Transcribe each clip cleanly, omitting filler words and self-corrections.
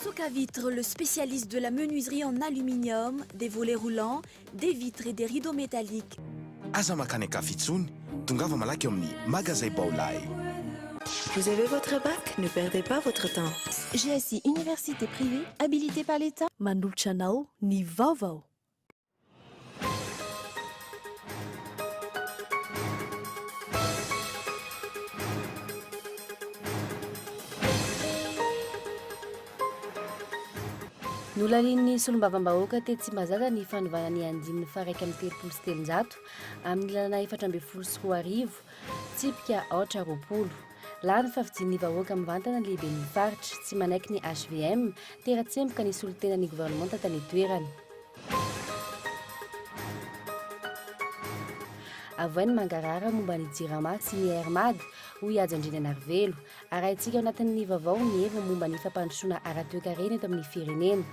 Socavitre, le spécialiste de la menuiserie en aluminium, des volets roulants, des vitres et des rideaux métalliques. Aza mankany an-kafa intsony, tongava malaky eo amin'ny Magazay Baolai. Vous avez votre bac? Ne perdez pas votre temps. GSI Université privée habilitée par l'État. Manolotra anao ny vaovao. Nolanian'ny solombavambahoaka tetsy Tsimbazaza ny fanovana ny andininy faha-331 amin'ny lalana 2014, tsipika aotra 20. Lany fa fidin'ny vahoaka mivantana ny lehiben'ny faritra, tsy manaiky ny hvm, tera-tsemboka ny solontenan'ny governemanta tany an-toerana. Avohay ny mangarahara momba ny Jirama sy ny Air Mad, hoy Hajo Andrianarivelo. Arahintsika ao anatin'ny vaovao ny heviny momba ny fampandrosoana ara-toekarena eto amin'ny firenena.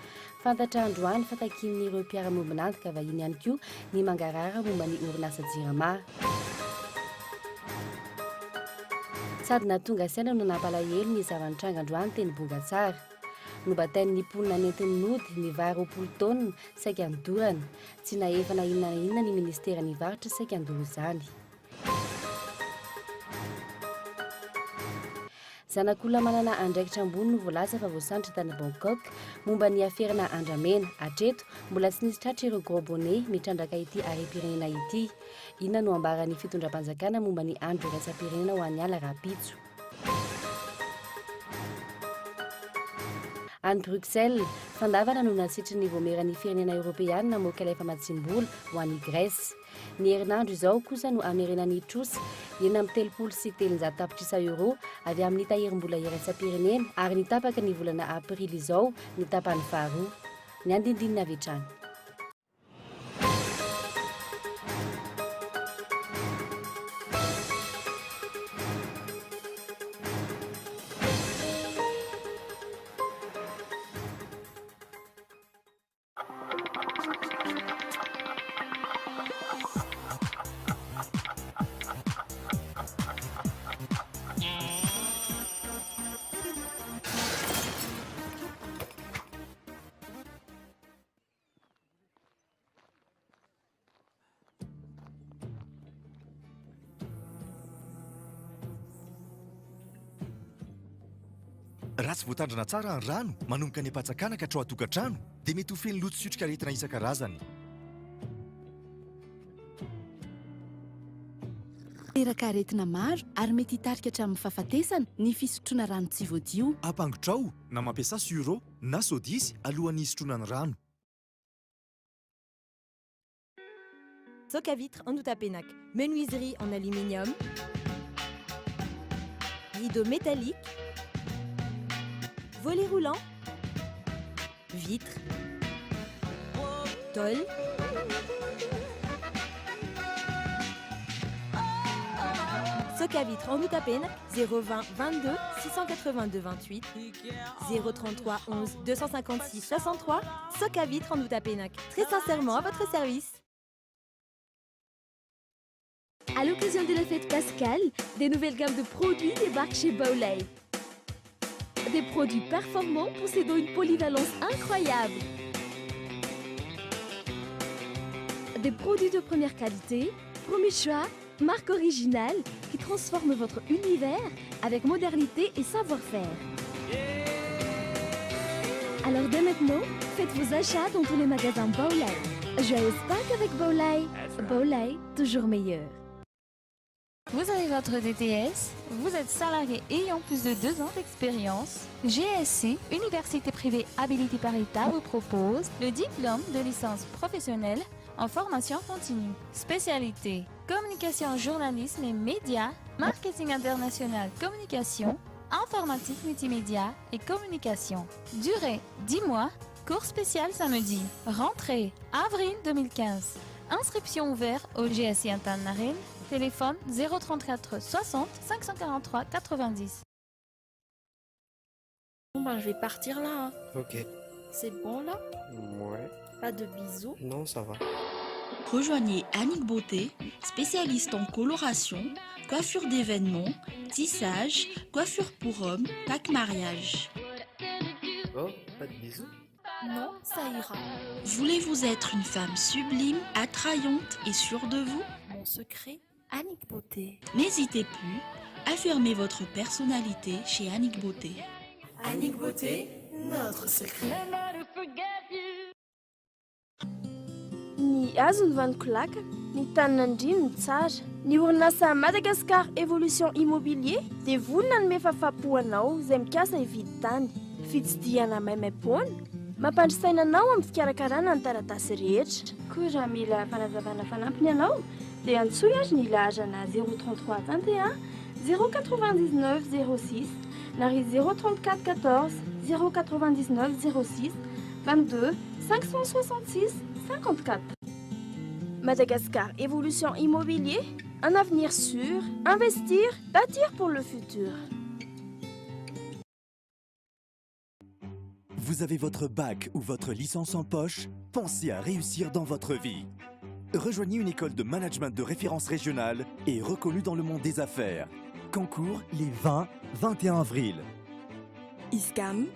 Fantatra androany fa takian'ireo mpiara-miombon'antoka vahiny ihany koa ny mangarahara momba ny orinasa Jirama. Sady nahatonga saina no nampalahelo ny zava-nitranga androany teny Bongatsara. Nobatain'ny mponina nentiny nody ny vary 20 taonina saika nodorana. Tsy nahefa na inona na inona ny ministeran'ny varotra saika handoro izany. Zanak'olona manana andraikitra ambony no voalaza fa voasambotra tany Bangkok momba ny aferana andramena. Hatreto, mbola tsy nisy tratra ireo gros bonnets mitrandraka ity harem-pirenena ity. Inona no ambaran'ny fitondram-panjakana momba ny andro iraisam-pirenena ho an'ny ala rahampitso? Any Bruxelles, fandavana no nasitrin'ny Vaomieran'ny Firenena Eoropeana namoaka ilay famatsiam-bola ho an'i Grèce. Ny herinandro izao kosa no hamerenany trosa 336 tapitrisa euros avy amin'ny tahirim-bola iraisam-pirenena ary ny tapaky ny volana aprily izao ny tapany faharoa. Ny andindininy avy hatrany. Raha tsy voatandrina tsara ny rano manomboka any am-patsakana ka hatrao an-tokantrano dia mety ho feno loto sy otrikaretina isan-karazany. Miteraka aretina maro ary mety hitarika hatramin'ny fahafatesana ny fisotroana rano tsy voadio. Ampangotraho na mampiasà suro na sodisy alohan'ny hisotroana ny rano. Socavitre Andotapenac, menuiserie en aluminium, rideau métallique, volet roulant, vitre, tôle. Socavitre Andotapenac, 020 22 682 28, 033 11 256 63, Socavitre Andotapenac, très sincèrement à votre service. À l'occasion de la fête pascale, des nouvelles gammes de produits débarquent chez Baolai. Des produits performants possédant une polyvalence incroyable. Des produits de première qualité, premier choix, marque originale qui transforme votre univers avec modernité et savoir-faire. Alors dès maintenant, faites vos achats dans tous les magasins Baolai. Joyeuse Pâques avec Baolai. Baolai, toujours meilleur. Vous avez votre DTS, vous êtes salarié ayant plus de 2 ans d'expérience. GSC, Université privée habilitée par l'État, vous propose le diplôme de licence professionnelle en formation continue. Spécialité communication, journalisme et médias, marketing international, communication, informatique multimédia et communication. Durée 10 mois, cours spécial samedi. Rentrée avril 2015. Inscription ouverte au GSC Antaninarenina. Téléphone 034 60 543 90. Bon ben je vais partir là hein. Ok. C'est bon là? Ouais. Pas de bisous? Non, ça va. Rejoignez Annick Beauté, spécialiste en coloration, coiffure d'événements, tissage, coiffure pour hommes, pack mariage. Oh, pas de bisous Non, ça ira. Voulez-vous être une femme sublime, attrayante et sûre de vous? Mon secret, Annick Beauté. N'hésitez plus, affirmez votre personnalité chez Annick Beauté. Annick Beauté, notre secret. Ny hazo no vanon-kolaka, ny tanin'Andriana no tsara. Ny orinasa Madagascar Evolution Immobilier dia vonona hanome fahafahampo anao izay mikasa hividy tany. Fitsidihana maimaimpoana, mampandry saina anao amin'ny fikarakarana ny taratasy rehetra. Koa raha mila fanazavana fanampiny ianao dia antsoy ary ny laharana 033 21 099 06 na ry 034 14 099 06 22 566 54. Madagascar Evolution Immobilier, un avenir sûr, investir, bâtir pour le futur. Vous avez votre bac ou votre licence en poche? Pensez à réussir dans votre vie. Rejoignez une école de management de référence régionale et reconnue dans le monde des affaires. Concours les 20, 21 avril. ISCAM.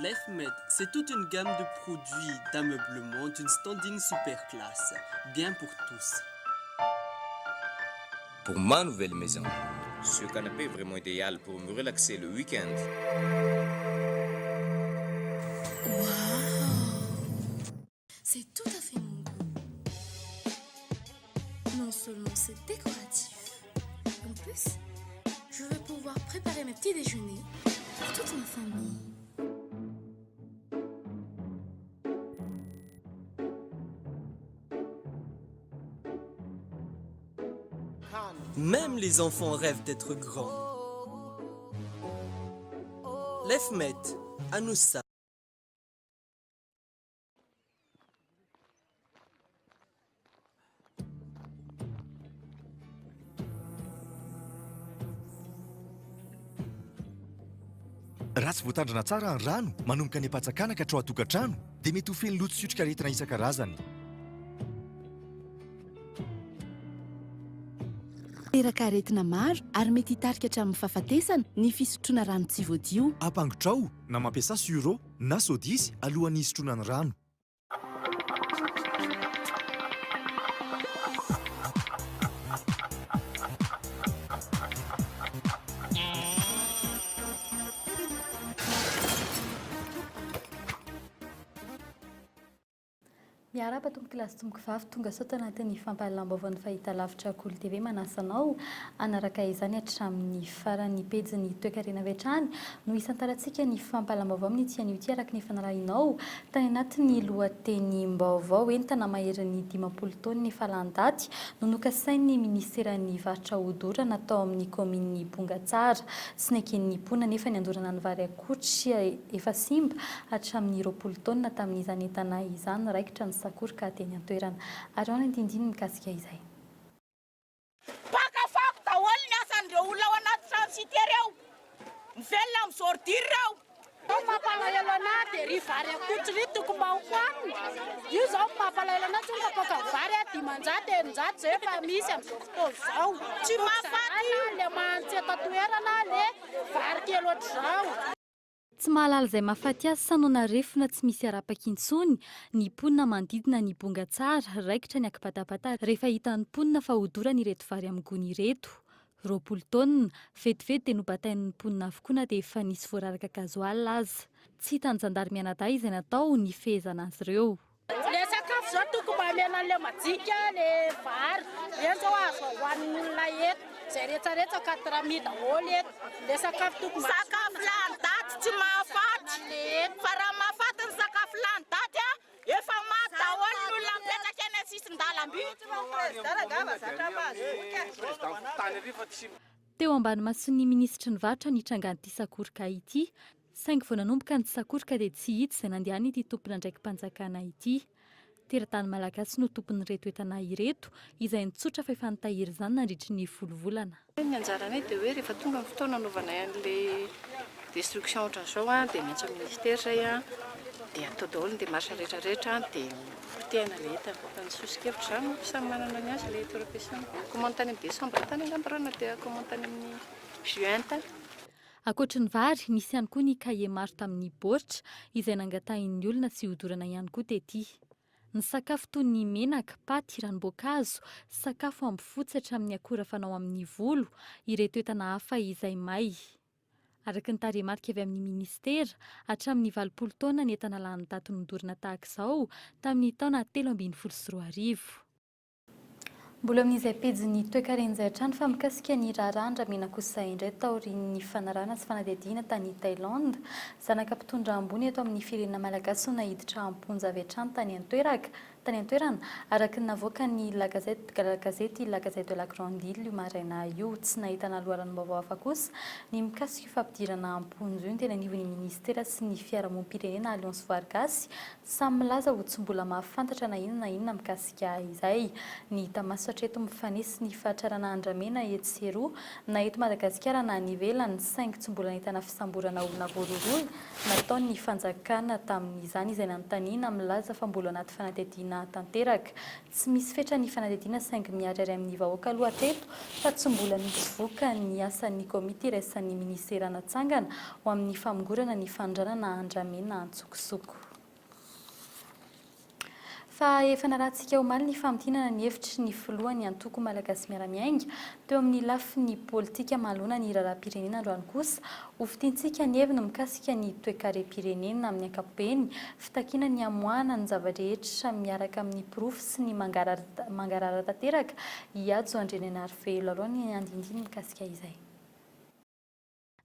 LifeMed, c'est toute une gamme de produits d'ameublement d'une standing super classe, bien pour tous. Pour ma nouvelle maison, ce canapé est vraiment idéal pour me relaxer le week-end. Waouh! C'est tout à fait mon goût. Non seulement c'est décoratif, en plus, je vais pouvoir préparer mes petits déjeuners pour toute ma famille. Même les enfants rêvent d'être grands. LifeMed, Anoussa. Raha tsy voatandrina tsara ny rano manomboka any am-patsakana ka hatrao an-tokantrano dia mety ho feno loto sy otrikaretina isan-karazany. Miteraka aretina maro ary mety hitarika hatramin'ny fahafatesana ny fisotroana rano tsy voadio. Ampangotraho na mampiasà suro na sodisy alohan'ny hisotroana ny rano. Miarahaba tompoko lahy sy tompoko vavy, tonga soa tao anatin'ny fampahalalam-baovaon'ny fahitalavitra Kolo TV. Manasa anao hanaraka izany hatramin'ny farany. Pejin'ny toekarena avy hatrany no hisantarantsika ny fampahalalam-baovao amin'ity anio ity araka ny fanarahinao tany anatin'ny lohatenim-baovao. Entana maherin'ny 50 taonina efa lany daty no nokasain'ny minisiteran'ny varotra hodorana tao amin'ny kaominin'i Bongatsara. Tsy neken'ny mponina anefa ny handorana ny vary akotry efa simba hatramin'ny 20 taonina tamin'izany entana izany. Raikitra ny sakoroka teny an-toerana. Ary ao ny andinindininy mikasika izay. Mpaka fako daholo ny asan'ireo olona ao anaty trano cité ireo. Mivelona amin'ny ordure ireo. Ny mampalahelo anah dia ry vary akotry ry tokony mba ho hohanina. Io zao ny mampalahelo anah tsy hoe kapoaka vary a 500 600 zay efa misy amin'izao fotoana izao. Tsy mahafaty io. Le mahantra eto an-toerana le vary kely ohatr'izao. Tsy mahalala izay mahafaty azy sa noana refona tsy misy arapaka intsony ny mponina manodidina ny Bongatsara, raikitra ny ankibatabata rehefa hitan'ny mponina fa hodorana ireto vary amin'ny gony ireto. 20 taonina, vetivety dia nobatain'ny mponina avokoa na dia efa nisy voararaka gasoil aza. Tsy hitan'ny zandary mianadahy izay natao nifehezana azy ireo. Le sakafo zao tokony mba omena anle majika le vary reny zao azo hoanin'olona eto zay retsaretsa 4000 daholo eto le sakafo tokony mba Sakafo lany daty tsy mahafaty fa raha mahafaty ny sakafo lany daty a efa maty daholo ny olona mipetraka eny an-tsisin-dalamby. Teo ambany mason'ny minisitry ny varotra ny nitrangan'ity sakoroka ity. Saingy vao nanomboka ny sakoroka dia tsy hita izay nandehany ity tompon'andraiki-panjakana ity. Teratany malagasy no tompon'ireto entana ireto, izay nitsotra fa efa nitahiry izany nandritry ny folo volana. Ny anjaranay dia hoe rehefa tonga ny fotoana hanaovanay an'ilay destruction ohatran'izao dia miantso ny ministera izay. Dia atao daholo ny démarche rehetra rehetra dia potehina ilay entana. Fa ny soso-kevitra izany samy manana ny azy ilay toeram-piasana. Commande tany amin'ny décembre tany angamba ireo na dia commande tany amin'ny juin tany. Ankoatry ny vary, nisy ihany koa ny kahie maro tamin'ny baoritra izay nangatahin'ny olona tsy hodorana ihany koa tety. Ny sakafo toy ny menaka, paty, ranom-boankazo, sakafo ambifotsy hatramin'ny akora fanao amin'ny volo, ireto entana hafa izay may. Araka ny tarehimarika avy amin'ny minisitera, hatramin'ny 80 taona ny entana lany daty nodorana tahaka izao tamin'ny taona 2013. Mbola amin'izay pejin'ny toekarena izay hatrany fa mikasika ny raharaha andramena kosa indray taorian'ny fanarahana sy fanadihadiana tany Thaïlande. Zanaka mpitondra ambony eto amin'ny firenena malagasy no naiditra am-ponja avy hatrany tany an-toeraka tany an-toerana, araka ny navoakan'ny La Gazette gazety La Gazette de la Grande Ile io maraina io. Tsy nahitana loharanom-baovao hafa kosa ny mikasika io fampidirana am-ponja io ny teny anivon'ny minisitera sy ny fiarahamonim-pirenena Alliance Voary Gasy Samy milaza ho tsy mbola mahafantatra na inona na inona mikasika izay. Ny hita maso hatreto mifanesy ny fahatrarana andramena etsy sy eroa na eto Madagasikara na any ivelany saingy tsy mbola nahitana fisamborana olona voarohirohy nataon'ny fanjakana tamin'izany izay nanontaniana milaza fa mbola anaty fanadihadiana tanteraka. Tsy misy fetra ny fanadihadiana saingy miharihary amin'ny vahoaka aloha hatreto fa tsy mbola misy vokany ny asan'ny komity iraisan'ny minisitera natsangana ho amin'ny famongorana ny fanondranana andramena antsokosoko. Fa efa narahantsika omaly ny famintinana ny hevitry ny filohan'ny antoko Malagasy Miara-Miainga teo amin'ny lafiny politika manoloana ny raharaham-pirenena androany kosa ho fintintsika ny heviny mikasika ny toekarem-pirenena amin'ny ankapobeny, fitakiana ny hamoahana ny zava-drehetra miaraka amin'ny porofo sy ny mangarahara tanteraka i Hajo Andrianainarivelo. Aleo ny andinindiny mikasika izay.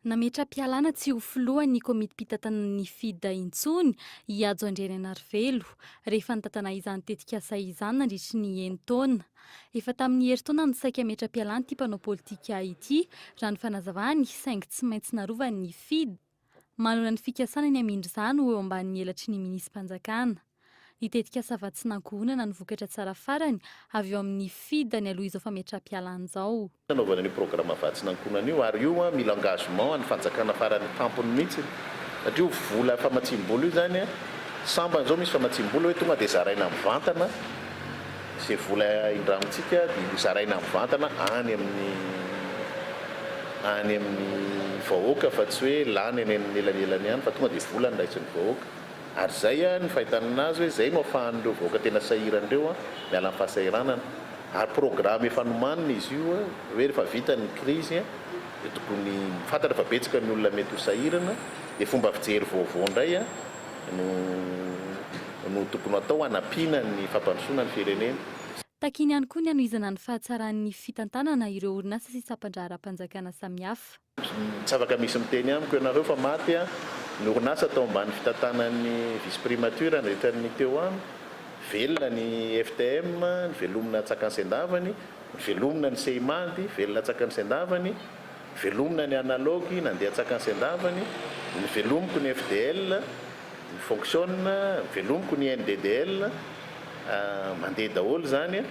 Nametra-pialana tsy ho filohan'ny komitim-pitantanana ny FID intsony i Hajo Andrianainarivelo, rehefa nitantana izany tetikasa izany nandritry ny enin-taona. Efa tamin'ny herintaona no saika hametra-pialana ity mpanao politika ity, raha ny fanazavany, saingy tsy maintsy narovan'ny FID manoloana ny fikasana ny hamindra izany ho eo ambanin'ny elatry ny minisi-panjakana. Ny tetikasa Vatsin'Ankohonana no vokatra tsara farany avy eo amin'ny FID nialoha izao fametraham-pialana izao. Nanaovana an'io programa Vatsin'Ankohonana io ary io mila engagement an'ny fanjakana farany tampony mihitsy satria io vola famatsiam-bola io izany sambany izao misy famatsiam-bola hoe tonga dia zaraina mivantana izay vola indramintsika dia zaraina mivantana any amin'ny any amin'ny vahoaka fa tsy hoe lany any amin'ny elanelany any fa tonga dia vola no raisin'ny vahoaka. Ary izay ny fahitana azy hoe izay no afahan'ireo vahoaka tena sahirana ireo miala amin'ny fahasahiranana. Ary programme efa nomanina izy io hoe rehefa vita ny crise dia tokony, fantatra fa betsaka ny olona mety ho sahirana, dia fomba fijery vaovao indray no no tokony hatao hanampiana ny fampandrosoana ny firenena. Takiany ihany koa ny hanohizana ny fahatsaran'ny fitantanana ireo orinasa sy sampan-draharaham-panjakana samihafa. Tsy afaka misy miteny amiko ianareo fa maty ny orinasa tao ambany fitantanan'ny vice primature nandritra ny teo an, velona ny FTM, nivelomina Antsakan-Sendavany, nivelomina ny Seimad, velona Antsakan-Sendavany, nivelomina ny Analogue nandeha Antsakan-Sendavany, nivelomiko ny FDL, mi-fonctionne, nivelomiko ny INDDL, mandeha daholo izany.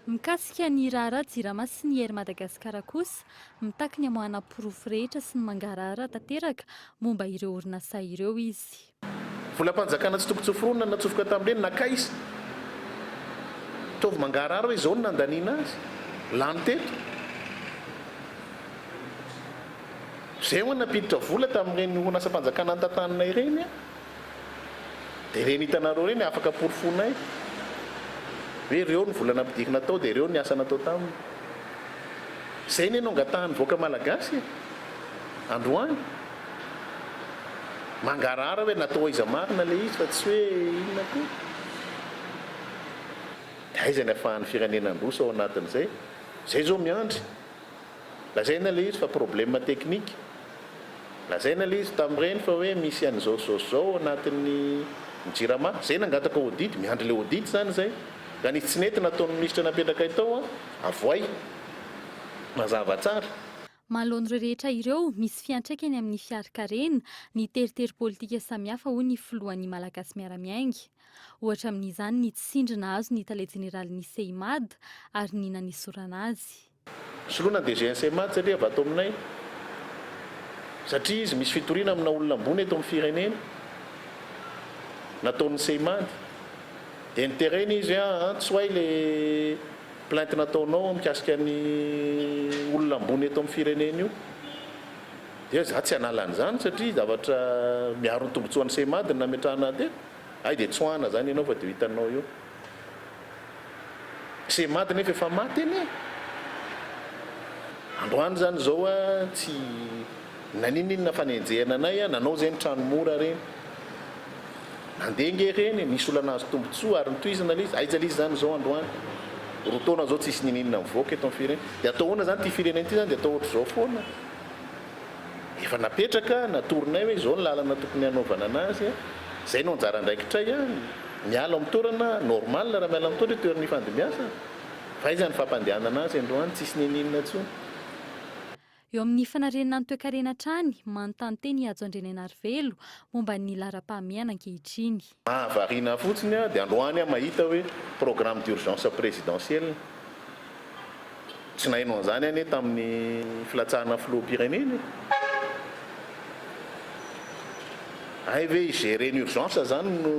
Mikasika ny raharaha Jirama sy ny Air Madagascar kosa, mitaky ny hamoahana porofo rehetra sy ny mangarahara tanteraka momba ireo orinasa ireo izy. Volam-panjakana tsy tokony tsoforonina no natsofoka tamin'ireny, nankaiza? Ataovy mangarahara hoe izao no nandaniana azy, lany teto. Izay ho'a nampiditra vola tamin'ireny orinasam-panjakana notantanina ireny an! Dia ireny hitanareo ireny afaka porofoinay hoe ireo ny vola nampidirina tao dia ireo ny asa natao taminy. Izay anie no angatahan'ny vahoaka malagasy e! Androany. Mangarahara hoe natao aiza marina ilay izy fa tsy hoe inona koa. Dia aiza ny afahan'ny firenena handroso ao anatin'izay? Izay izao miandry. Lazaina ilay izy fa problème technique. Lazaina ilay izy tamin'ireny fa hoe misy an'izao sy izao sy izao ao anatin'ny ny Jirama. Izay nangataka audit, miandry ilay audit izany izay. Raha nisy tsy nety nataon'ny minisitra napetrakay tao, avoay. Mazava tsara. Manoloana ireo rehetra ireo, misy fiantraikany amin'ny fiarikarena, ny teritery politika samihafa hoy ny filohan'ny Malagasy Miara-Miainga. Ohatra amin'izany ny tsindry nahazo ny tale jeneralin'ny Seimad ary ny nanesorana azy. Soloina ny DGNCMAD satria avy ato aminay. Satria izy misy fitoriana amina olona ambony eto amin'ny firenena. nataon'ny Seimad. Dia niterena izy hoe aa tsoay le plainte nataonao mikasika ny olona ambony eto amin'ny firenena io. Dia za tsy hanala an'izany satria zavatra miaro ny tombotsoan'ny Seimad no nametrahana ahy teto. Hay dia tsoahana zany ianao fa dia ho hitanao eo. Seimad nefa efa maty anie. Androany zany izao a tsy naninon'inona fanenjehana anay a, nanao zay ny trano mora reny. Nandeha nge ireny e, nisy olona nahazo tombotsoa ary notohizana ilay izy, aiza ilay izy zany izao androany? Roa taona izao tsisy ninininona mivoaka eto amin'ny firenena. Dia atao ahoana zany ity firenena ity zany dia atao ohatr'izao foana? Efa napetraka, natoronay hoe izao ny lalana tokony hanaovana anazy, izay no anjara andraikitray, miala ao amin'ny toerana, normal raha miala amin'ny toerana, toerana ifandimbiasana. Fa aiza ny fampandehanana azy androany, tsisy ninininona intsony. Eo amin'ny fanarenana ny toekarena hatrany, manontany tena i Hajo Andrianainarivelo momba ny laharam-pahamehana ankehitriny. Mahavariana ahy fotsiny aho dia androany aho mahita hoe programme d'urgence présidentielle. Tsy naheno an'izany anie tamin'ny filatsahana filoham-pirenena e. Hay ve hi-gérer ny urgence izany no,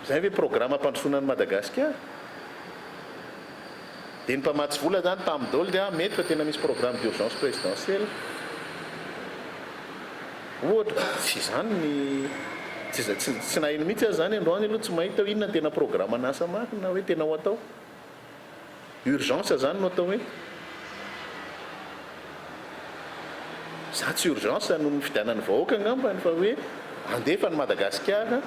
izay ve programme hampandrosoana an'i Madagasikara? Dia ny mpamatsy vola zany tam daholo dia ah mety fa tena misy programme d'urgence présidentielle ohatra, tsy izany ny tsy tsy tsy naheno mihitsy aho zany androany aloha tsy mahita hoe inona ny tena programme an'asa marina hoe tena ho atao. Urgence zany no atao hoe. Za tsy urgence noho ny fidianan'ny vahoaka angambany fa hoe andefa an'i Madagasikara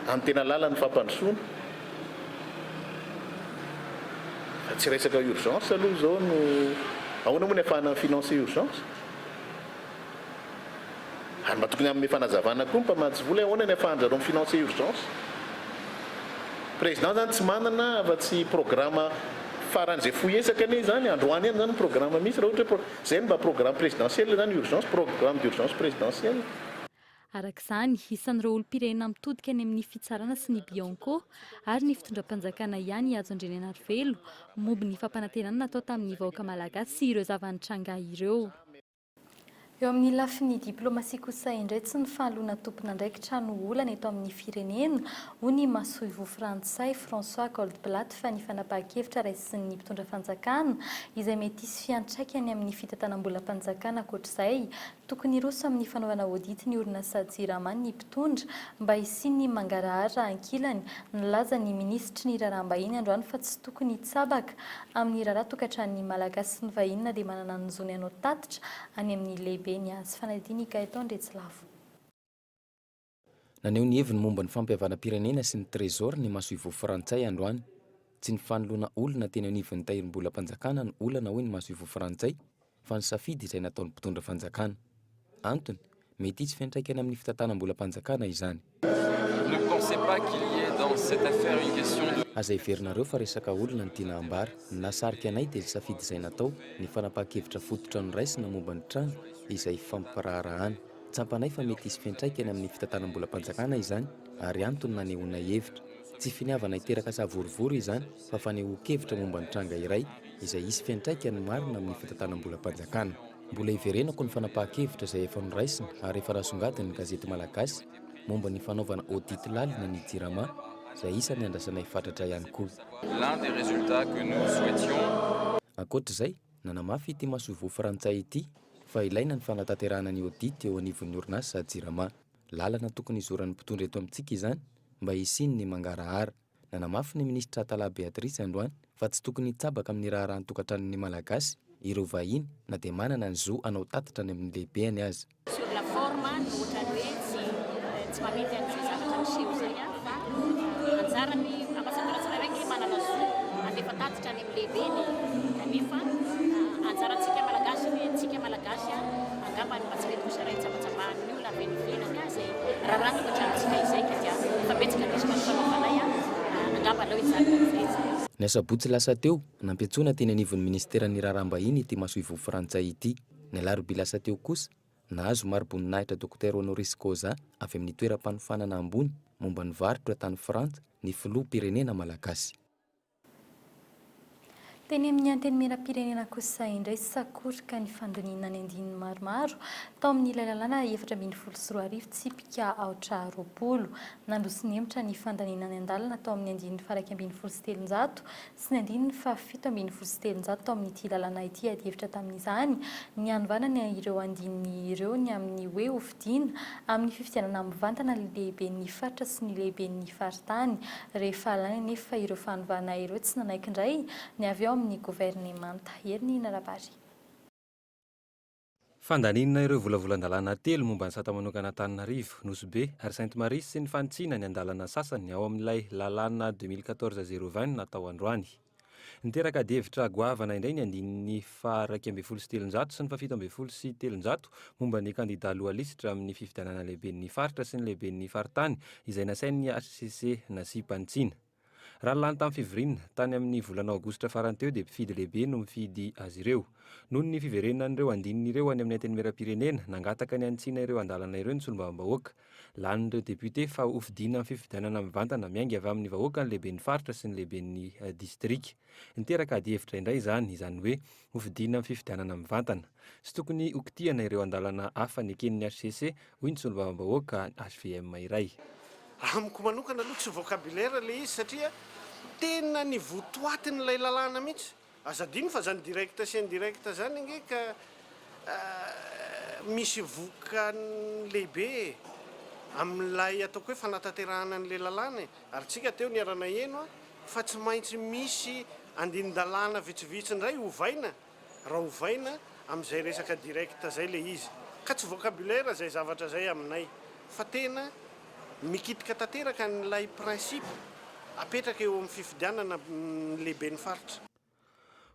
amin'ny tena lalan'ny fampandrosoana. Fa tsy resaka urgence aloha izao no, ahoana moa ny ahafahana mi-financer urgence? Ary mba tokony hanome fanazavana koa ny mpamatsy vola hoe ahoana ny ahafahan-dry zareo mi-financer urgence? Président zany tsy manana afa-tsy programme faran'izay fohy ezaka anie izany, androany ihany izany ny programme misy raha ohatra hoe izay no mba programme présidentiel izany urgence, programme d'urgence présidentiel. Araka izany, isan'ireo olom-pirenena mitodika any amin'ny fitsarana sy ny Bianco ary ny fitondram-panjakana ihany i Hajo Andrianainarivelo momba ny fampanantenana natao tamin'ny vahoaka malagasy sy ireo zava-nitranga ireo. Eo amin'ny lafiny diplaomasia kosa indray, tsy ny fanoloana tompon'andraikitra no olana eto amin'ny firenena, hoy ny masoivoho frantsay François Goldblatt fa ny fanapahan-kevitra raisin'ny mpitondra fanjakana izay mety hisy fiantraikany amin'ny fitantanam-bolam-panjakana ankoatr'izay Tokony hiroso amin'ny fanaovana audit ny orinasa Jirama ny mpitondra mba hisian'ny mangarahara ankilany. Nilaza ny minisitry ny raharaham-bahiny androany fa tsy tokony hitsabaka amin'ny raharaha tokantranon'ny Malagasy sy ny vahiny na dia manana ny zony hanao tatitra any amin'ny lehibeny azy. Fanadihadiana i Gaëtan Andriatsilavo. Naneho ny heviny momba ny fampihavanam-pirenena sy ny Trésor ny masoivoho frantsay androany. Tsy ny fanoloana olona teny anivon'ny tahirim-bolam-panjakana no olana hoy ny masoivoho frantsay fa ny safidy izay nataon'ny mpitondra fanjakana. Antony, mety hisy fiantraikany amin'ny fitantanam-bolam-panjakana izany. Ne pensez pas qu'il y ait dans cette affaire une question de. Aza heverinareo fa resaka olona no tiana hambara. Ny nahasarika anay dia ny safidy izay natao, ny fanapahan-kevitra fototra noraisina momba ny tranga izay ifampiraharahana. Tsapanay fa mety hisy fiantraikany amin'ny fitantanam-bolam-panjakana izany ary antony nanehoanay hevitra. Tsy finiavana hiteraka savorovoro izany fa fanehoan-kevitra momba ny tranga iray izay hisy fiantraikany marina amin'ny fitantanam-bolam-panjakana. Mbola hiverenako ny fanapahan-kevitra izay efa noraisina ary efa nasongadin'ny gazety malagasy momba ny fanaovana audit lalina ny Jirama izay isan'ny andrasanay fatratra ihany koa. L'un des résultats que nous souhaitions. Ankoatra izay, nanamafy ity masoivoho frantsay ity fa ilaina ny fanatanterahana ny audit eo anivon'ny orinasa Jirama. Lalana tokony hizoran'ny mpitondra eto amintsika izany mba hisian'ny mangarahara. Nanamafy ny minisitra Atallah Béatrice androany fa tsy tokony hitsabaka amin'ny raharahan-tokantranon'ny Malagasy ireo vahiny na dia manana ny zo hanao tatitra any amin'ny lehibeny aza. Sur la forme no ohatran'ny hoe tsy tsy mamety an'izay zavatra miseho izay fa anjaran'ny ambassadeur tsirairay ange manana zo handefa tatitra any amin'ny lehibeny kanefa anjarantsika malagasy ny antsika malagasy angamba ny mba tsy mety kosa raha hitsabatsabahan'ny olona avy any ivelany izay raharaha tokantranontsika izay ka dia efa betsaka ny resaka nifanaovanay angamba aleo hijanona amin'izay izay. Ny asabotsy lasa teo, nampiantsoana teny anivon'ny minisiteran'ny Raharaham-bahiny ity masoivoho frantsay ity. Ny alarobia lasa teo kosa, nahazo mari-boninahitra Dokotera honoris causa avy amin'ny toeram-panofanana ambony momba ny varotra tany Frantsa ny filoham-pirenena malagasy. Teny amin'ny Antenimierampirenena kosa indray sakoroka ny fandaniana ny andininy maromaro tao amin'ilay lalàna 2014 tsipika aotra 20. Nandroso nihemotra ny fandaniana ny andalana tao amin'ny andininy faha 311 sy ny andininy faha 317 tao amin'ity lalàna ity adihevitra tamin'izany ny hanovana ny ireo andininy ireo ny amin'ny hoe hofidiana amin'ny fifidianana mivantana ny lehiben'ny faritra sy ny lehiben'ny faritany. Rehefa lany anefa ireo fanovana ireo tsy nanaiky indray ny avy ao amin'ny governemanta. Herinirina Rabary. Fandaniana ireo volavolan-dalàna telo momba ny sata manokana Antananarivo, Nosy Be ary Sainte Marie sy ny fanitsiana ny andalana sasany ao amin'ilay lalàna 2014 020 natao androany. Niteraka adihevitra goavana indray ny andininy faha-311 sy ny faha-317 momba ny kandidà loha lisitra amin'ny fifidianana lehiben'ny faritra sy ny lehiben'ny faritany izay nasain'ny hcc nasiam-panitsiana. Raha ny lany tamin'ny fivoriana tany amin'ny volana aogositra farany teo dia mpifidy lehibe no mifidy azy ireo. Noho ny fiverenan'ireo andininy ireo any amin'ny Antenimierampirenena, nangataka ny hanitsiana ireo andalana ireo ny solombavambahoaka. Lanin'ireo depiote fa hofidiana amin'ny fifidianana mivantana miainga avy amin'ny vahoaka ny lehiben'ny faritra sy ny lehiben'ny distrika. Niteraka adihevitra indray izany, izany hoe hofidiana amin'ny fifidianana mivantana. Tsy tokony hokitihana ireo andalana hafa neken'ny hcc, hoy ny solombavambahoaka hvm iray. Amiko manokana aloha tsy vocabulaire ilay izy satria tena ny votoatin'ilay lalàna mihitsy. Aza adino fa zany direct sy indirect zany ange ka misy vokany lehibe e! Amin'ilay ataoko hoe fanatanterahana an'ilay lalàna e! Ary tsika teo niara-naheno fa tsy maintsy misy andinin-dalàna vitsivitsy indray ovaina raha ovaina amin'izay resaka direct zay ilay izy. Ka tsy vocabulaire zay zavatra zay aminay fa tena mikitika tanteraka an'ilay principe apetraka eo amin'ny fifidianana ny lehiben'ny faritra.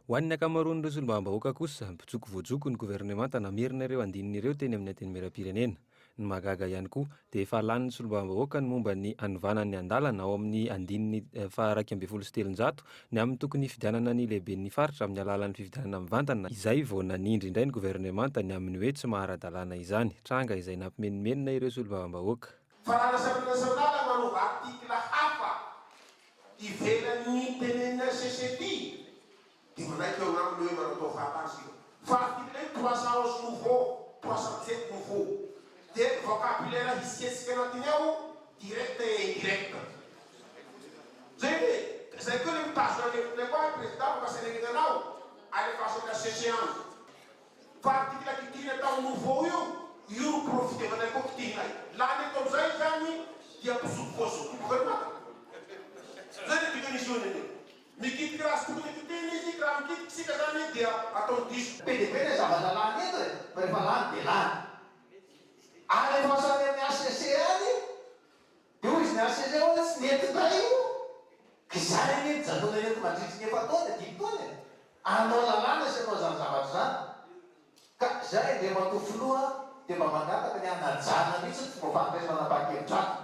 Ho an'ny ankamaroan'ireo solombavambahoaka kosa, mpijoko voajoko ny governemanta namerina ireo andininy ireo teny amin'ny Antenimierampirenena. Ny mahagaga ihany koa dia efa lanin'ny solombavambahoaka ny momba ny hanovana ny andalana ao amin'ny andininy faha 311 ny amin'ny tokony hifidianana ny lehiben'ny faritra amin'ny alalan'ny fifidianana mivantana izay vao nanindry indray ny governemanta ny amin'ny hoe tsy maha-ara-dalàna izany, tranga izay nampimenomenona ireo solombavambahoaka. Fa raha l'Assemblée nationale manova article hafa ivelan'ny tenenin'ny HCC ity dia manaiky eo agnaminy hoe manatao fahatany isika. Fa article io 311 nouveau, 317 nouveau dia vocabulaire hisietsika anatiny ao direct et indirect. Zay ve? Ka zay koa le mitazona ny hevitrinay koa Président fa mba serenina anao, alefaso amin'ny HCC any. Fa article kitihina atao nouveau io, io no profitevanay koa kitihinay. Lany eto amizay izany dia mpisolo voazoky ny gouvernement. Zay ny dikan'izy io anie. Mikitika raha tsy tokony kitihina izy, raha mikitika isika zany dia ataony diso. Be dia be ilay zavatra lany eto e, fa rehefa lany dia lany. Alefaso any amin'ny HCC any, dia hoy izy ny HCC hoe tsy nety indray io, ka izany anie nijanona eto mandritry ny efa-taona, dimy taona e, hanao lalàna sy hanao izany zavatra izany. Ka izay Andriamatoa Filoha dia mba mangataka ny hanajana mihitsy ny fomba fandraisana fanapahan-kevitra ato.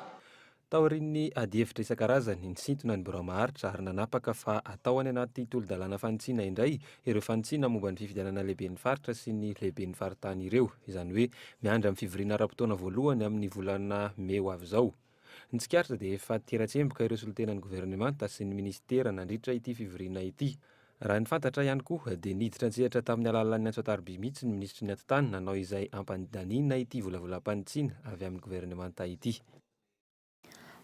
Taorian'ny adihevitra isan-karazany, nisintona ny birao maharitra ary nanapaka fa atao any anaty tolo-dalàna fanitsiana indray ireo fanitsiana momba ny fifidianana lehiben'ny faritra sy ny lehiben'ny faritany ireo. Izany hoe miandry amin'ny fivoriana ara-potoana voalohany amin'ny volana mey ho avy izao. Ny tsikaritra dia efa tera-tsemboka ireo solontenan'ny governemanta sy ny minisitera nandritra ity fivoriana ity. Raha ny fantatra ihany koa dia niditra an-tsehatra tamin'ny alalan'ny antso an-tariby mihitsy ny minisitry ny Atitany nanao izay hampandaniana ity volavolam-panitsiana avy amin'ny governemanta ity.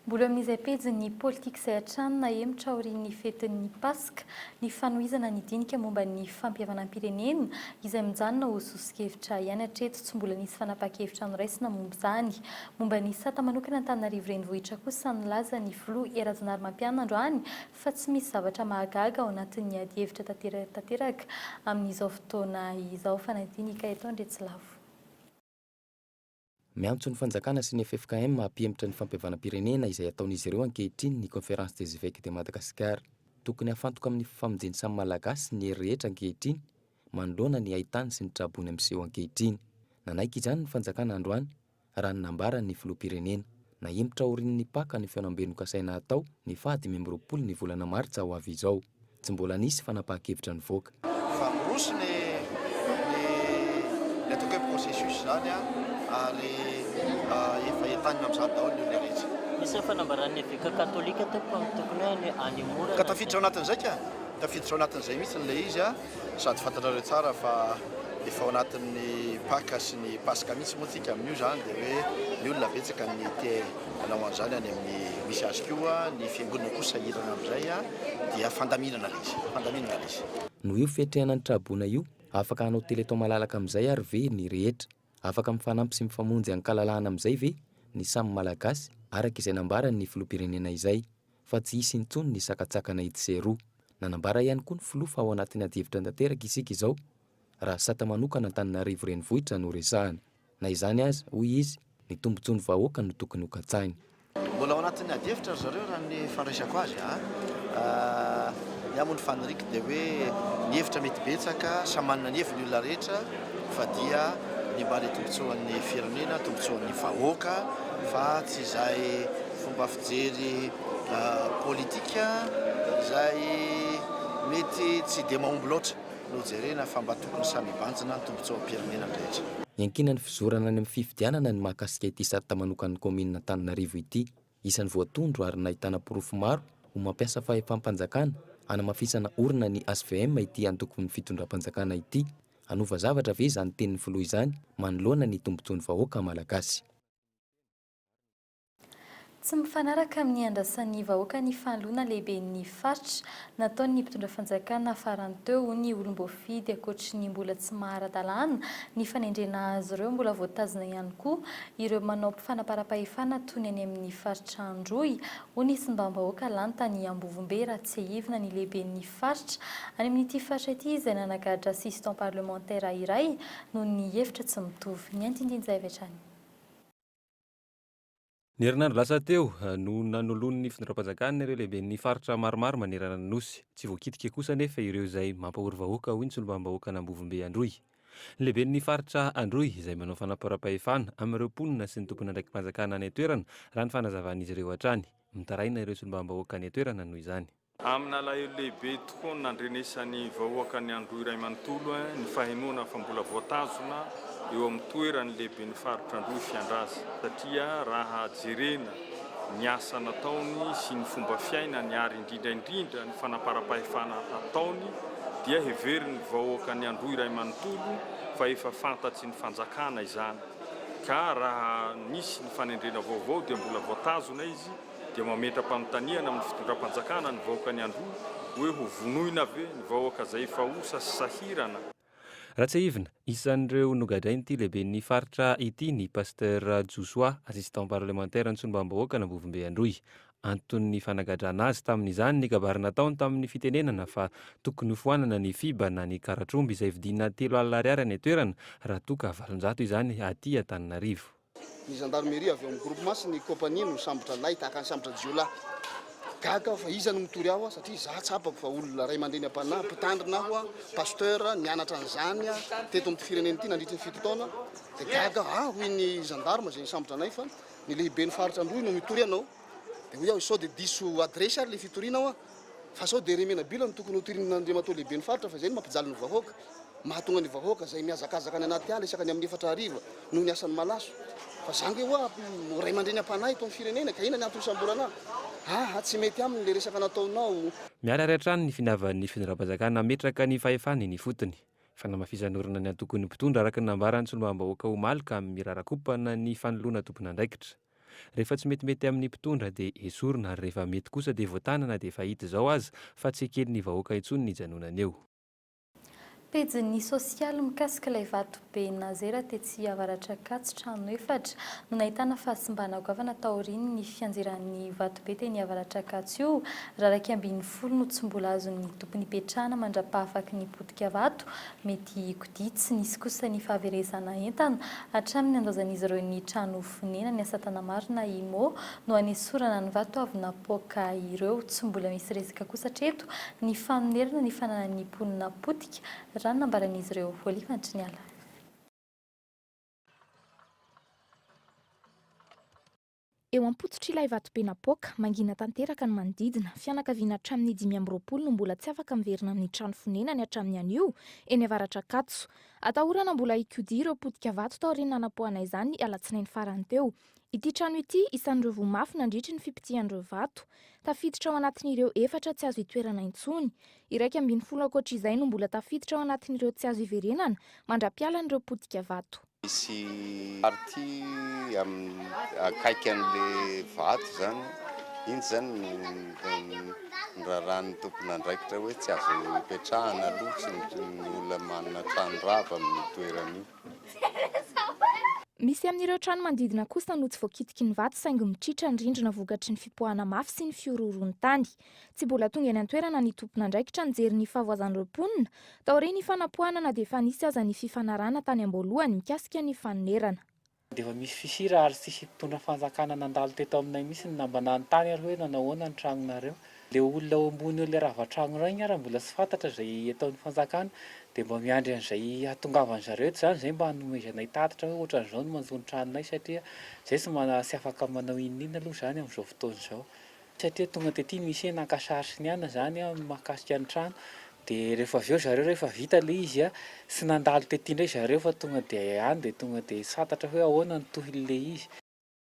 Mbola eo amin'izay pejin'ny politika izay hatrany nahemotra aorian'ny fetin'ny Paska ny fanohizana ny dinika momba ny fampihavanam-pirenena izay mijanona ho soso-kevitra ihany hatreto. Tsy mbola nisy fanapahan-kevitra noraisina momba izany. Momba ny sata manokana Antananarivo Renivohitra kosa nilaza ny filoha Hery Rajaonarimampianina androany fa tsy misy zavatra mahagaga ao anatin'ny adihevitra tanteraka amin'izao fotoana izao. Fanadinika eto Andriantsilavo. Miantso ny fanjakana sy ny ffkm hampihemotra ny fampihavanam-pirenena izay ataon'izy ireo ankehitriny ny Conférence des Évêques de Madagascar. Tokony hafantoka amin'ny fifamonjen'ny samy Malagasy ny hery rehetra ankehitriny manoloana ny haitany sy ny traboina miseho ankehitriny. Nanaiky izany ny fanjakana androany raha ny nambaran'ny filoham-pirenena. Nahemotra aorian'ny Paka ny fihaonambe nokasaina hatao ny faha 25 ny volana martsa ho avy izao. Tsy mbola nisy fanapahan-kevitra nivoaka. Fa miroso ny ny ny ataoko hoe processus izany ary efa entanina amin'izany daholo ny olona rehetra. Nisy ny fanambaran'ny eveka katolika tompoko amin'ny tokony hoe hanemorana Ka tafiditra ao anatin'izay ka! Tafiditra ao anatin'izay mihitsy ilay izy sady fantatrareo tsara fa efa ao anatin'ny Paka sy ny Paska mihitsy moa tsika amin'io izany dia hoe ny olona betsaka ny te hanao an'izany any amin'ny misy azy koa, ny fiangonana koa sahirana amin'izay dia fandaminana ilay izy, fandaminana ilay izy. Noho io fiatrehana ny traboina io, afaka hanao téléthon malalaka amin'izay ary ve ny rehetra? Afaka mifanampy sy mifamonjy an-kalalahana amin'izay ve ny samy Malagasy araka izay nambaran'ny filoham-pirenena izay fa tsy hisy intsony ny sakantsakana etsy sy eroa. Nanambara ihany koa ny filoha fa ao anatin'ny adihevitra tanteraka isika izao raha sata manokana Antananarivo renivohitra no resahana. Na izany aza, hoy izy, ny tombontsoan'ny vahoaka no tokony hokatsahina. Mbola ao anatin'ny ady hevitra ry zareo raha ny fandraisako azy a. Ny ahy moa ny faniriako dia hoe ny hevitra mety betsaka, samy manana ny heviny ny olona rehetra fa dia ny mba le tombotsoan'ny firenena, tombotsoan'ny vahoaka fa tsy izay fomba fijery politika izay mety tsy dia mahomby loatra no jerena fa mba tokony samy hibanjina ny tombotsoam-pirenena ny rehetra. Iankinan'ny fizorana any amin'ny fifidianana ny mahakasika ity sata manokan'ny kaominina Antananarivo ity. Isan'ny voatondro ary nahitana porofo maro ho mampiasa fahefam-panjakana hanamafisana orina ny hvm ity antokon'ny fitondram-panjakana ity. Hanova zavatra ve izany tenin'ny filoha izany manoloana ny tombotsoan'ny vahoaka malagasy? Tsy mifanaraka amin'ny andrasan'ny vahoaka ny fanoloana lehiben'ny faritra nataon'ny mpitondra fanjakana farany teo, hoy ny olom-boafidy. Ankoatry ny mbola tsy maha-ara-dalàna ny fanendrena azy ireo, mbola voatazona ihany koa ireo manao fanaparam-pahefana toy ny any amin'ny faritra Androy, hoy ny solombavambahoaka lany tany Ambovombe raha tsiahivina ny lehiben'ny faritra any amin'ity faritra ity izay nanagadra assistant parlementaire iray noho ny hevitra tsy mitovy. Ny andinindin'izay avy hatrany. Ny herinandro lasa teo no nanoloan'ny fitondram-panjakana ireo lehiben'ny faritra maromaro manerana ny Nosy. Tsy voakitika kosa anefa ireo izay mampahory vahoaka, hoy ny solombavambahoakan'Ambovombe Androy. Ny lehiben'ny faritra Androy izay manao fanaparam-pahefana amin'ireo mponina sy ny tompon'andraiki-panjakana any an-toerana, raha ny fanazavan'izy ireo hatrany. Mitaraina ireo solombavambahoaka any an-toerana noho izany. Amin'alahelo lehibe tokoa no nandrenesan'ny vahoakan'i Androy iray manontolo ny fahenoana fa mbola voatazona eo amin'ny toeran'ny lehiben'ny faritra Androy Fiandraza satria raha jerena ny asa nataony sy ny fomba fiainany ary indrindra indrindra ny fanaparam-pahefana ataony dia heverin'ny vahoakan'i Androy iray manontolo fa efa fantatry ny fanjakana izany ka raha nisy ny fanendrena vaovao dia mbola voatazona izy dia mametra-panontaniana amin'ny fitondram-panjakana ny vahoakan'i Androy hoe ho vonoina ve ny vahoaka izay efa osa sy sahirana? Raha tsiahivina, isan'ireo nogadrain'ity lehiben'ny faritra ity ny Pasteur Josoa, assistant parlementaire ny solombavambahoakan'Ambovombe Androy. Anton'ny fanagadrana azy tamin'izany ny kabary nataony tamin'ny fitenenana fa tokony hofoanana ny FIBA na ny karatr'omby izay vidiana 30 ariary any an-toerana raha toa ka 800 izany aty Antananarivo. Ny gendarmerie avy ao amin'ny groupement sy ny compagnie no nisambotra anay tahaka ny sambotra jiolahy. Gaga aho fa iza no mitory aho satria izaho tsapako fa olona ray aman-dreny am-panahy, mpitandrina aho, pasteur, nianatra an'izany teto amin'ity firenena ity nandritry ny fito taona. Dia gaga aho, ah hoy ny gendarme izay nisambotra anay fa ny lehiben'ny faritra Androy no mitory anao. Dia hoy aho sao dia diso adiresy ary ilay fitoriana hoa? Fa sao dia Remenabila no tokony hotorin'Andriamatoa lehiben'ny faritra fa izay no mampijaly ny vahoaka. Mahatonga ny vahoaka izay mihazakazaka any anaty ala isaka ny amin'ny efatra hariva noho ny asan'ny malaso. Fa za nge hoa ray aman-dreny am-panahy eto amin'ny firenena ka inona ny antony isamborana ahy? Aa tsy mety aminy le resaka nataonao. Miharihary hatrany ny finiavan'ny fitondram-panjakana hametraka ny fahefany eny ifotony. Fanamafisan'orina ny antokon'ny mpitondra araka ny nambaran'ny solombavambahoaka omaly ka mirarakompana ny fanoloana tompon'andraikitra. Rehefa tsy metimety amin'ny mpitondra dia esorina ary rehefa mety kosa dia voatanana dia efa hita izao aza fa tsy eken'ny vahoaka intsony ny hijanonany eo. Pejin'ny sosialy mikasika ilay vato be nazera tetsy Avaratr'Ankatso trano efatra no nahitana fahasimbana goavana taorian'ny fianjeran'ny vato be teny Avaratr'Ankatso io. Raha 11 no tsy mbola azon'ny tompony ipetrahana mandra-pahafaky ny potika vato mety hikodia. Tsy nisy kosa ny fahaverezana entana hatramin'ny nandaozan'izy ireo ny trano fonenany. Asa tana-marina Imo no hanesorana ny vato avy napoaka ireo. Tsy mbola misy resaka kosa hatreto ny fanonerana ny fananan'ny mponina potika, raha ny nambaran'izy ireo. Oliva Antriniala. Eo am-pototr'ilay vatobe napoaka, mangina tanteraka ny manodidina. Fianakaviana hatramin'ny 25 no mbola tsy afaka miverina amin'ny trano fonenany hatramin'ny anio, eny Avaratr'Ankatso. Atahorana mbola hikodia ireo potika vato taorian'ny nanapoahana izany ny alatsinainy farany teo. Ity trano ity, isan'ireo voa mafy nandritry ny fipitihan'ireo vato. Tafiditra ao anatin'ireo efatra tsy azo itoerana intsony. 11 ankoatra izay no mbola tafiditra ao anatin'ireo tsy azo iverenana, mandra-pialan'ireo potika vato. Misy partie amin'ny akaiky an'le vato zany, iny zany no norarahan'ny tompon'andraikitra hoe tsy azo ipetrahana aloha tsy ny olona manana trano rava amin'io toerana io. Misy amin'ireo trano manodidina kosa no tsy voakitiky ny vato saingy mitritra ny rindrina vokatry ny fipoahana mafy sy ny fihorohoron'ny tany. Tsy mbola tonga eny an-toerana ny tompon'andraikitra nijery ny fahavoazan'ireo mponina, taorian'ny fanapoahana na dia efa nisy aza ny fifanarahana tany am-boalohany mikasika ny fanonerana. Dia efa misy fisira ary tsisy mpitondra fanjakana nandalo teto aminay mihitsy na mba nanontany ary hoe nanao ahoana ny tranonareo. Le olona ao ambony eo le rava trano iray ary mbola tsy fantatra izay ataon'ny fanjakana dia mba miandry an'izay hahatongavan zareo eto izany izay mba hanomezanay tatitra hoe ohatran'izao no manjo ny tranonay satria izay tsy mana tsy afaka manao inona inona aloha izany amin'izao fotoana izao. Satria tonga tety misy hoe naka sary sy ny anona zany an mahakasika ny trano de rehefa avy eo zareo rehefa vita le izy an tsy nandalo tety indray zareo fa tonga de any de tonga de tsy fantatra hoe ahoana ny tohin'le izy.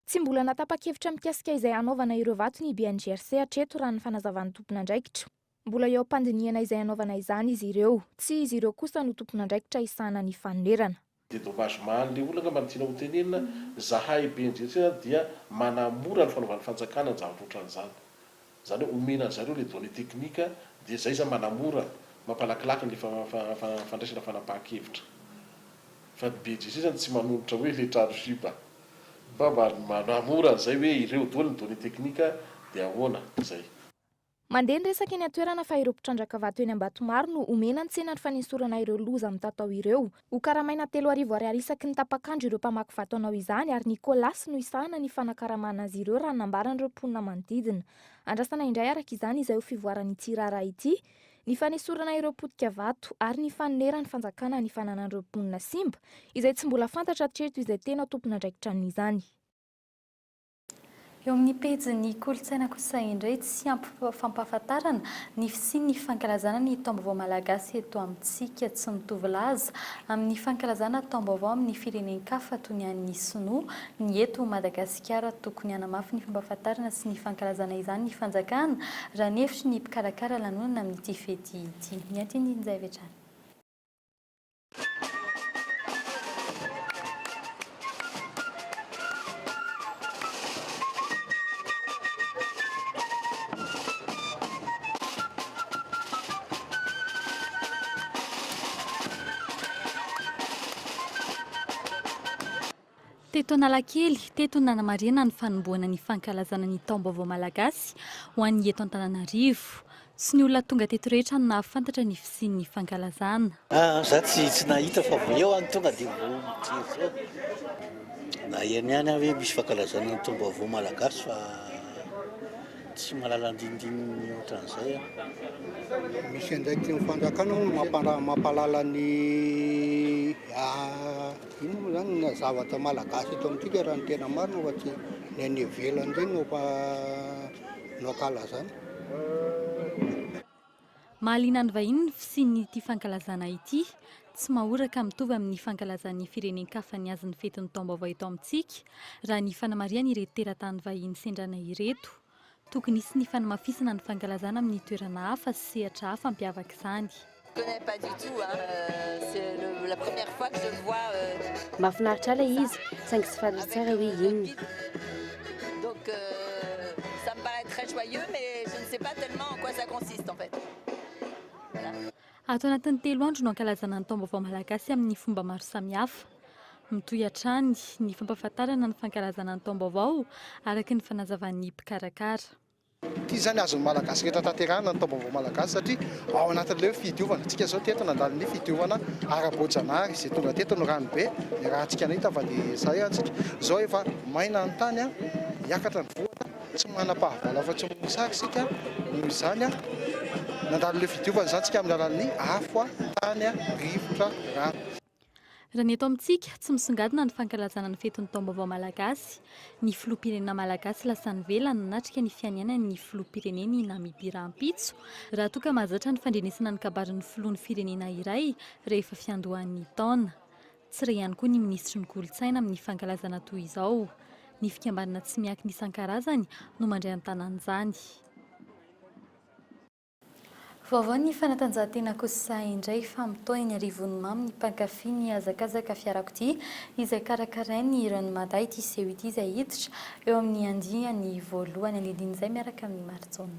Tsy mbola natapa-kevitra mikasika izay hanaovana ireo vato ny BNGRC hatreto raha ny fanazavan'ny tompon'andraikitra. Mbola eo am-pandinihana izay hanaovana izany izy ireo. Tsy izy ireo kosa no tompon'andraikitra hisahana ny fanonerana. Dédommagement an'le olona angamba no tiana ho tenenina, zahay BNGRC zany dia manamora ny fanaovan'ny fanjakana ny zavatra ohatran'izany. Zany hoe omena an-dry zareo le données techniques dia zay zany manamora, mampalakilaky ny fandraisana fanapahan-kevitra. Fa ny BNGRC zany tsy manonitra hoe le trano simba fa manamora an'izay hoe ireo daholo ny données techniques dia ahoana, zay. Mandeha ny resaka eny an-toerana fa ireo mpitrandraka vato eny Ambatomaro no omena ny tsenan'ny fanesorana ireo loza mitatao ireo. Hokaramaina 3000 ariary isaky ny tapak'andro ireo mpamaky vato hanao izany ary ny Colas no hisahana ny fanakaramana azy ireo raha ny nambaran'ireo mponina manodidina. Andrasana indray araka izany izay ho fivoaran'ity raharaha ity, ny fanesorana ireo potika vato ary ny fanoneran'ny fanjakana ny fananan'ireo mponina simba, izay tsy mbola fantatra hatreto izay tena tompon'andraikitra amin'izany. Eo amin'ny pejin'ny kolontsaina kosa indray, tsy ampy fampahafantarana ny fisian'ny fankalazana ny taom-baovao malagasy eto amintsika. Tsy mitovy laza amin'ny fankalazana taom-baovao amin'ny firenen-kafa toy ny an'ny sinoa ny eto Madagasikara. Tokony hanamafy ny fampahafantarana sy ny fankalazana izany ny fanjakana, raha ny hevitry ny mpikarakara lanonana amin'ity fety ity. Ny andinindin'izay avy hatrany. Teto Analakely, teto no nanamarihana ny fanombohana ny fankalazana ny taom-baovao malagasy ho an'ny eto Antananarivo. Tsy ny olona tonga teto rehetra no nahafantatra ny fisian'ny fankalazana. Za tsy tsy nahita fa vao eo aho no tonga dia vao mijery zao. Naheno ihany aho hoe misy fankalazana ny taom-baovao malagasy fa tsy mahalala andinindininy ohatran'izay aho. Misy andraikitry ny fanjakana hono mampahalala ny inona moa zany ny zavatra malagasy eto amintsika raha ny tena marina fa tsy ny any ivelany ireny no no ankalazana. Mahaliana ny vahiny ny fisian'ity fankalazana ity. Tsy mahoraka mitovy amin'ny fankalazan'ny firenen-kafa ny azy ny fetin'ny taom-baovao eto amintsika, raha ny fanamarihan'ireto teratany vahiny sendrana ireto. Tokony hisy ny fanamafisana ny fankalazana amin'ny toerana hafa sy sehatra hafa hampiavaka izany. Mahafinaritra ahy ilay izy, saingy tsy fantatro tsara hoe inona. Ato anatin'ny telo andro no ankalazana ny taom-baovao malagasy amin'ny fomba maro samihafa. Mitohy hatrany ny fampahafantarana ny fankalazana ny taom-baovao, araka ny fanazavan'ny mpikarakara. Ity izany azon'ny Malagasy rehetra tanterahina ny taom-baovao malagasy satria ao anatin'ilay hoe fidiovana. Isika izao teto nandalo ny fidiovana ara-boajanahary izay tonga teto ny rano be, niarahantsika nahita fa dia izay antsika. Izao efa maina ny tany, hiakatra ny vohana, tsy manam-pahavalo afa-tsy ny mosary isika, noho izany nandalo ilay fidiovana izany isika amin'ny alalan'ny afo, tany, rivotra, rano. Raha ny eto amintsika, tsy misongadina ny fankalazana ny fetin'ny taom-baovao malagasy. Ny filoham-pirenena malagasy lasa any ivelany nanatrika ny fianianan'ny filoham-pirenen'i Namibia rahampitso, raha toa ka mahazatra ny fandrenesana ny kabarin'ny filohan'ny firenena iray rehefa fiandohan'ny taona. Tsy re ihany koa ny minisitry ny kolontsaina amin'ny fankalazana toy izao. Ny fikambanana tsy miankina isan-karazany no mandray an-tanana izany. Vaovao ny fanatanjahantena kosa indray fa mitohy eny Arivonimamo ny mpankafy ny hazakazaka fiarakodia izay karakarain'ny Run Mada ity seho ity izay hiditra eo amin'ny andiany voalohany andinindin'izay miaraka amin'i Marijaona.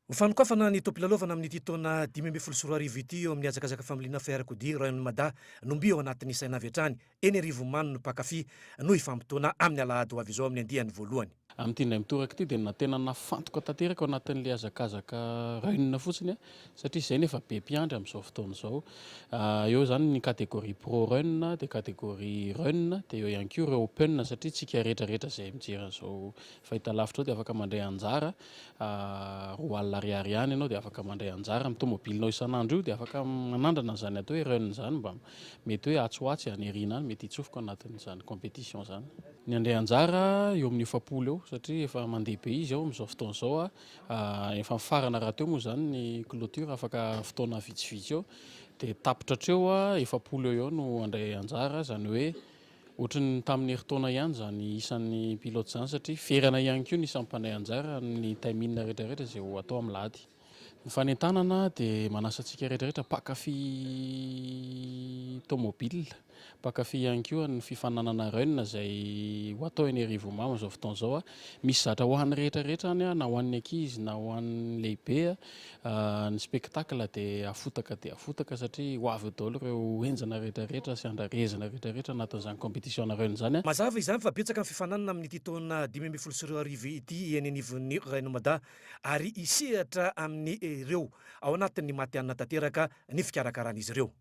Ho fanokafana ny taom-pilalaovana amin'ity taona 2015 ity eo amin'ny hazakazaka familiana fiarakodia Run Mada no mby ao anatin'ny saina avy hatrany eny Arivonimamo ny mpankafy no hifampitaona amin'ny alahady ho avy izao amin'ny andiany voalohany. Amin'ity indray mitoraka ity dia tena nafantoka tanteraka ao anatin'ilay hazakazaka run fotsiny aho satria izay no efa be mpiandry amin'izao fotoana izao. Eo izany ny catégorie pro run dia catégorie run dia eo ihany koa ireo open satria tsika rehetra rehetra izay mijery an'izao fahitalavitra izao dia afaka mandray anjara, 20 ariary ihany ianao dia afaka mandray anjara amin'ny tomobilinao isan'andro io dia afaka manandrana an'izany atao hoe run izany mba mety hoe atsy ho atsy any aoriana any mety hitsofoka anatin'izany compétition izany. Ny handray anjara eo amin'ny 40 eo satria efa mandeha be izy ao amin'izao fotoana izao, efa mifarana rahateo moa izany ny clôture afaka fotoana vitsivitsy eo dia tapitra hatreo 40 eo eo no handray anjara, izany hoe ohatry ny tamin'ny herintaona ihany izany isan'ny pilote izany satria ferana ihany koa ny isan'ny mpandray anjara ny timing rehetrarehetra izay ho atao amin'ny alahady. Ny fanentanana dia manasa antsika rehetra rehetra mpankafy tomobile, mpankafy ihany koa ny fifaninanana run izay ho atao eny Arivonimamo amin'izao fotoana izao. Misy zatra ho an'ny rehetra rehetra any na ho an'ny ankizy na ho an'ny lehibe. Ny spectacle dia afotaka dia afotaka satria ho avy eo daholo ireo henjana rehetra rehetra sy andrarezina rehetra rehetra anatin'izany competition run izany. Mazava izany fa betsaka ny fifaninanana amin'ity taona 2015 ity eny anivon'ny Rainomada ary hisehatra amin'ireo ao anatin'ny matihanina tanteraka ny fikarakaran'izy ireo.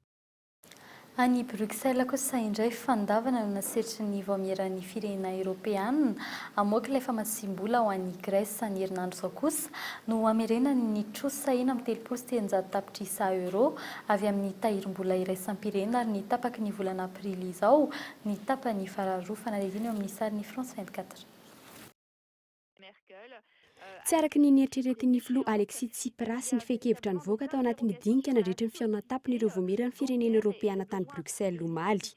Any Bruxelles kosa indray, fandavana no nasetrin'ny Vaomieran'ny Firenena Eoropeana hamoaka ilay famatsiam-bola ho an'i Grèce. Ny herinandro izao kosa no hamerenany ny trosa 336 tapitrisa euros avy amin'ny tahirim-bola iraisam-pirenena ary ny tapaky ny volana aprily izao ny tapany faharoa. Fanadihadiana eo amin'ny sarin'ny France 24. Tsy araka ny nieritreretin'ny filoha Alexis Tsipras ny fehin-kevitra nivoaka tao anatin'ny dinika nandritry ny fihaonam-tampony ireo voamieran'ny firenena eoropeana tany Bruxelles omaly.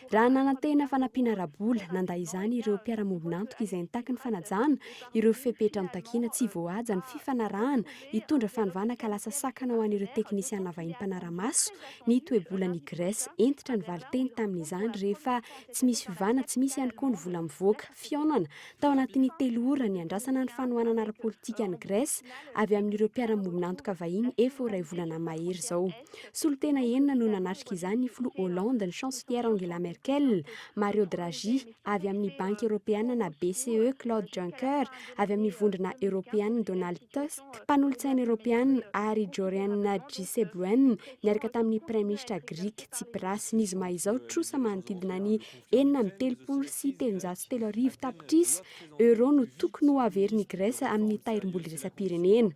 Raha nanantena fanampiana ara-bola, nandà izany ireo mpiara-miombon'antoka izay nitaky ny fanajana ireo fepetra notakiana tsy voahaja ny fifanarahana hitondra fanovana ka lasa sakana ho an'ireo teknisiana vahiny mpanara-maso ny toe-bolan'i Grèce. Hentitra ny valinteny tamin'izany rehefa tsy misy fiovana, tsy misy ihany koa ny vola mivoaka. Fihaonana Tao anatin'ny telo ora niandrasana ny fanohanana ara-politika an'i Grèce avy amin'ireo mpiara-miombon'antoka vahiny efa ho iray volana mahery izao. Solontena enina no nanatrika izany, ny filoha Hollande, ny chancelière Angela Merkel, Mario Draghi, avy amin'ny Banky Eoropeana na BCE, Claude Juncker, avy amin'ny Vondrona Eoropeana, Donald Tusk, mpanolotsaina Eoropeana, ary Jorien Dijsselbloem, niaraka tamin'ny praiminisitra Grika Tsipras. Ny zoma izao, trosa manodidina ny 3336 tapitrisa Euros no tokony ho averin'i Grèce amin'ny tahirim-bola iraisam-pirenena.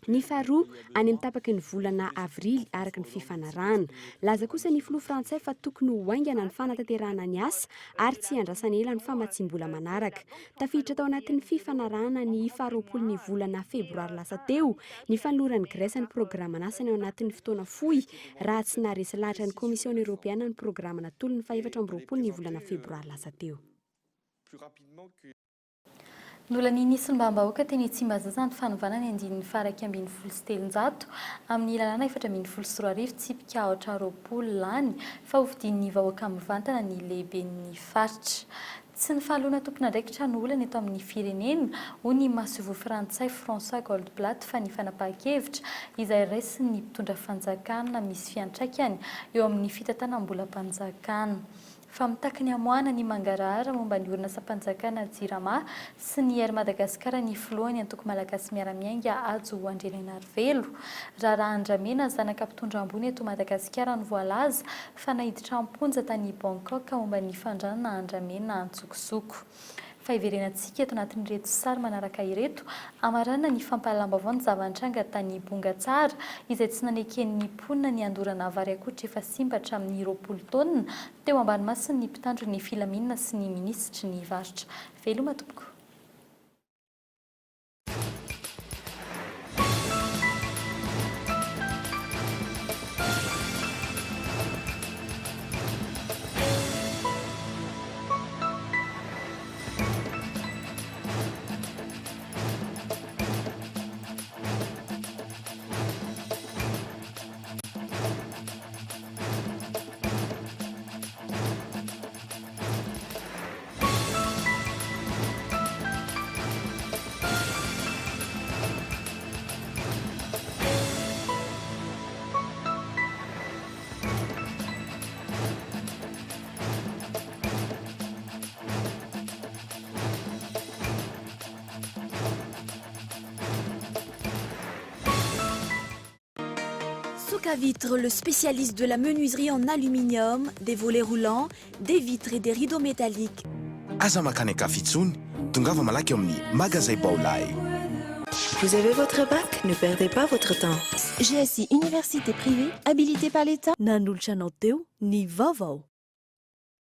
Ny faharoa, any amin'ny tapaky ny volana avrily, araka ny fifanarahana. Nilaza kosa ny filoha frantsay fa tokony ho haingana ny fanatanterahana ny asa ary tsy hiandrasana ela ny famatsiam-bola manaraka. Tafiditra tao anatin'ny fifanarahana ny faharoapolo ny volana febroary lasa teo ny fanoloran'i Grèce ny programan'asany ao anatin'ny fotoana fohy raha tsy naharesy lahatra ny Kaomisiona Eoropeana ny programa natolony ny faha-24 ny volana febroary lasa teo. Nolanian'ny solombavambahoaka teny Tsimbazaza ny fanovana ny andininy faha-311 amin'ny lalàna 2014 tsipika aotra 20 lany fa hofidian'ny vahoaka mivantana ny lehiben'ny faritra. Tsy ny fahalohana tompon'andraikitra no olana eto amin'ny firenena, hoy ny masoivoho frantsay François Goldblatt fa ny fanapahan-kevitra izay raisin'ny mpitondra fanjakana misy fiantraikany eo amin'ny fitantanam-bolam-panjakana. Fa mitaky ny hamoahana ny mangarahara momba ny orinasam-panjakana Jirama sy ny Air Madagascar ny filohan'ny antoko Malagasy Miara-Miainga Hajo Andrianainarivelo. Raharaha andramena zanaka mpitondra ambony eto Madagasikara no voalaza fa naiditra am-ponja tany Bangkok momba ny fandranana andramena an-tsokosoko. Fa hiverenantsika eto anatin'ireto sary manaraka ireto, hamaranana ny fampahalalam-baovao ny zava-nitranga tany Bongatsara, izay tsy naneken'ny mponina ny handorana vary akotry efa simba hatramin'ny 20 taonina, teo ambany mason'ny mpitandro ny filaminana sy ny minisitry ny varotra. Veloma tompoko. Souk à Vitre, le spécialiste de la menuiserie en aluminium, des volets roulants, des vitres et des rideaux métalliques. Aza mankany an-kafa intsony, tongava malaky ao amin'ny Magazay Baolai. Vous avez votre bac? Ne perdez pas votre temps. GSI Université privée, habilitée par l'État. Nanolotra anao teo ny vaovao.